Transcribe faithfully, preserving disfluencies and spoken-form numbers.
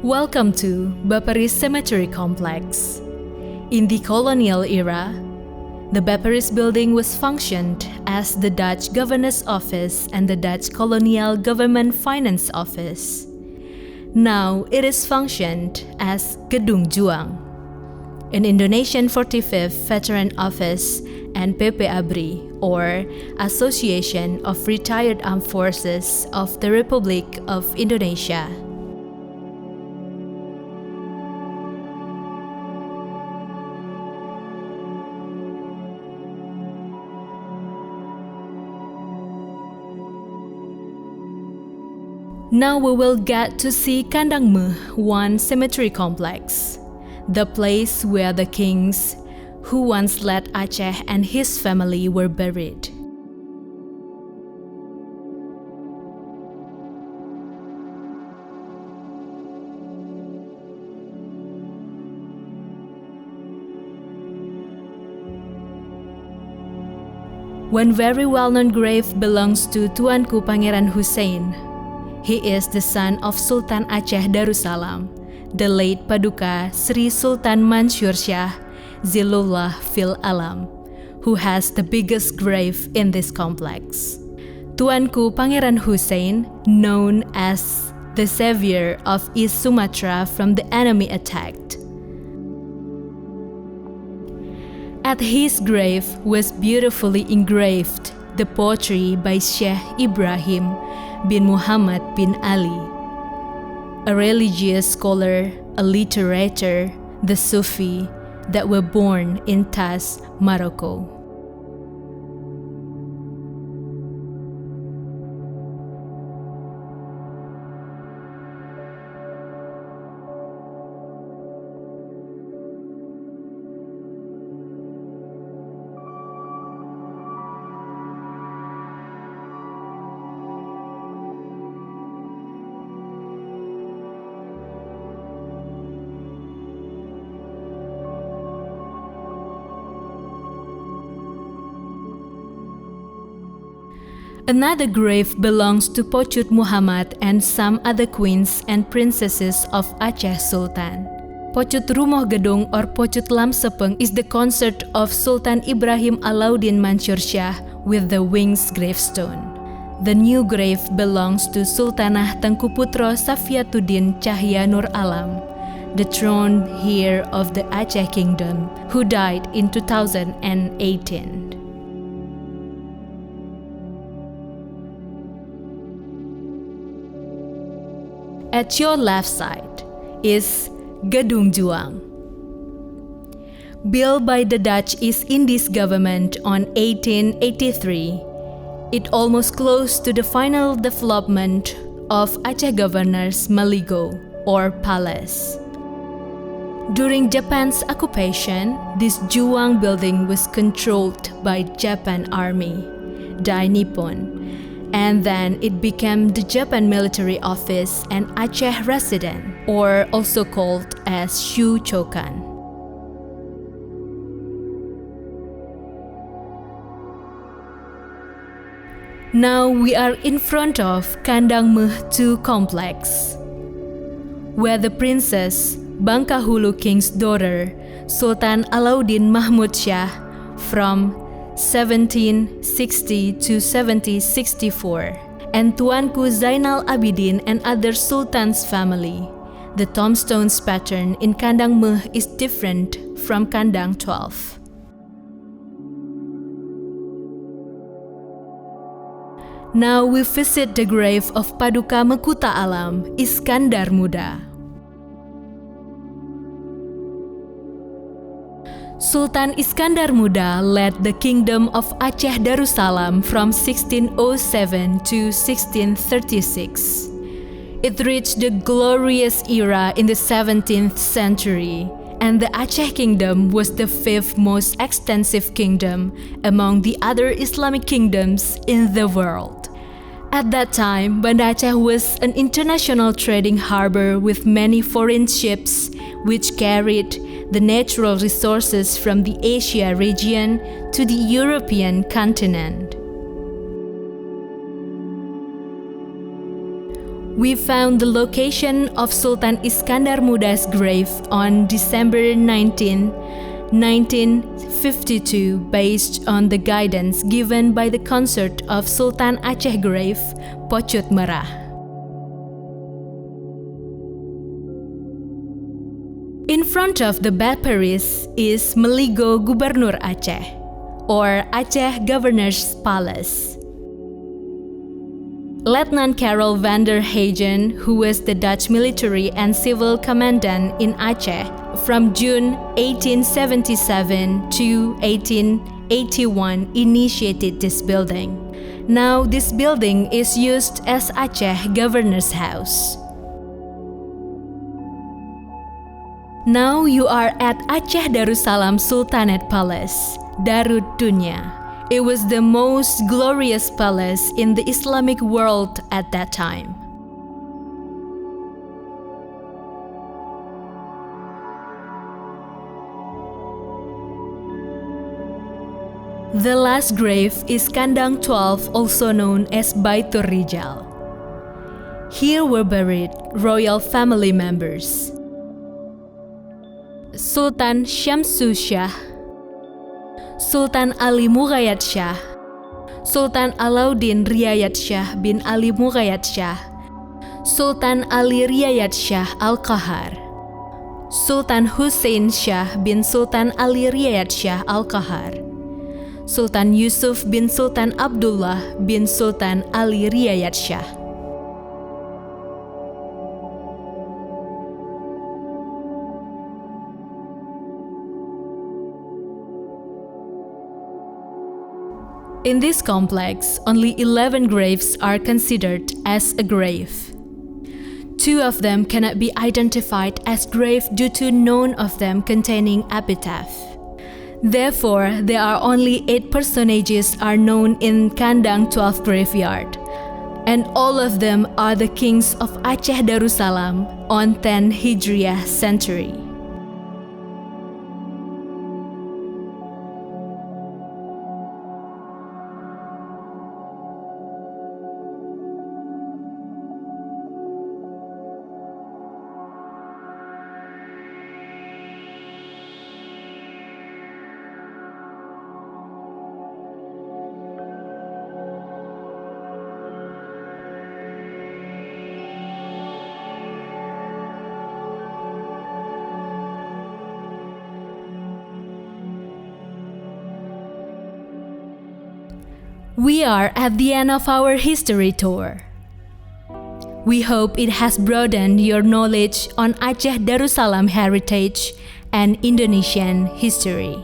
Welcome to Baparis Cemetery Complex. In the colonial era, the Baparis building was functioned as the Dutch Governor's Office and the Dutch Colonial Government Finance Office. Now it is functioned as Gedung Juang, an Indonesian forty-fifth Veteran Office and P P ABRI, or Association of Retired Armed Forces of the Republic of Indonesia. Now we will get to see Kandang Meuh One Cemetery Complex, the place where the kings who once led Aceh and his family were buried. One very well-known grave belongs to Tuanku Pangeran Hussein. He is the son of Sultan Aceh Darussalam, the late Paduka Sri Sultan Mansur Shah Zilullah fil Alam, who has the biggest grave in this complex. Tuanku Pangeran Hussein, known as the savior of East Sumatra from the enemy attack. At his grave was beautifully engraved the poetry by Sheikh Ibrahim bin Muhammad bin Ali, a religious scholar, a literature, the Sufi that were born in Taz, Morocco. Another grave belongs to Pocut Muhammad and some other queens and princesses of Aceh Sultan. Pocut Rumoh Gedong or Pocut Lam Seupeueng is the consort of Sultan Ibrahim Alauddin Mansur Shah with the wings gravestone. The new grave belongs to Sultanah Teuku Putra Safiatuddin Cahya Nur Alam, the throned heir of the Aceh Kingdom, who died in two thousand and eighteen. At your left side is Gedung Juang. Built by the Dutch East Indies government on eighteen eighty-three, it almost close to the final development of Aceh Governor's Maligo or palace. During Japan's occupation, this Juang building was controlled by Japan Army, Dai Nippon, and then it became the Japan military office and Aceh resident, or also called as Shuchokan. Now we are in front of Kandang Meuh two complex, where the princess, Bangkahulu King's daughter, Sultan Alauddin Mahmud Shah from seventeen sixty to seventeen sixty-four, and Tuanku Zainal Abidin and other sultans' family. The tombstone's pattern in Kandang Meuh is different from Kandang twelve. Now we visit the grave of Paduka Meukuta Alam, Iskandar Muda. Sultan Iskandar Muda led the Kingdom of Aceh Darussalam from sixteen oh seven to sixteen thirty-six. It reached the glorious era in the seventeenth century, and the Aceh Kingdom was the fifth most extensive kingdom among the other Islamic kingdoms in the world. At that time, Banda Aceh was an international trading harbor with many foreign ships which carried the natural resources from the Asia region to the European continent. We found the location of Sultan Iskandar Muda's grave on December nineteen, nineteen fifty-two, based on the guidance given by the consort of Sultan Aceh Grave, Pocut Merah. In front of the Baphoris is Meligo Gubernur Aceh, or Aceh Governor's Palace. Lieutenant Karel van der Haegen, who was the Dutch military and civil commandant in Aceh from June eighteen seventy-seven to eighteen eighty-one, initiated this building. Now this building is used as Aceh Governor's House. Now you are at Aceh Darussalam Sultanate Palace, Darud Dunya. It was the most glorious palace in the Islamic world at that time. The last grave is Kandang twelve, also known as Baitur Rijal. Here were buried royal family members: Sultan Syamsu Shah, Sultan Ali Mughayat Shah, Sultan Alauddin Riayat Shah bin Ali Mughayat Shah, Sultan Ali Riayat Shah Al-Qahar, Sultan Hussein Shah bin Sultan Ali Riayat Shah Al-Qahar, Sultan Yusuf bin Sultan Abdullah bin Sultan Ali Riayat Shah. In this complex, only eleven graves are considered as a grave. Two of them cannot be identified as grave due to none of them containing epitaph. Therefore, there are only eight personages are known in Kandang twelve graveyard, and all of them are the kings of Aceh Darussalam on ten Hijriah century. We are at the end of our history tour. We hope it has broadened your knowledge on Aceh Darussalam heritage and Indonesian history.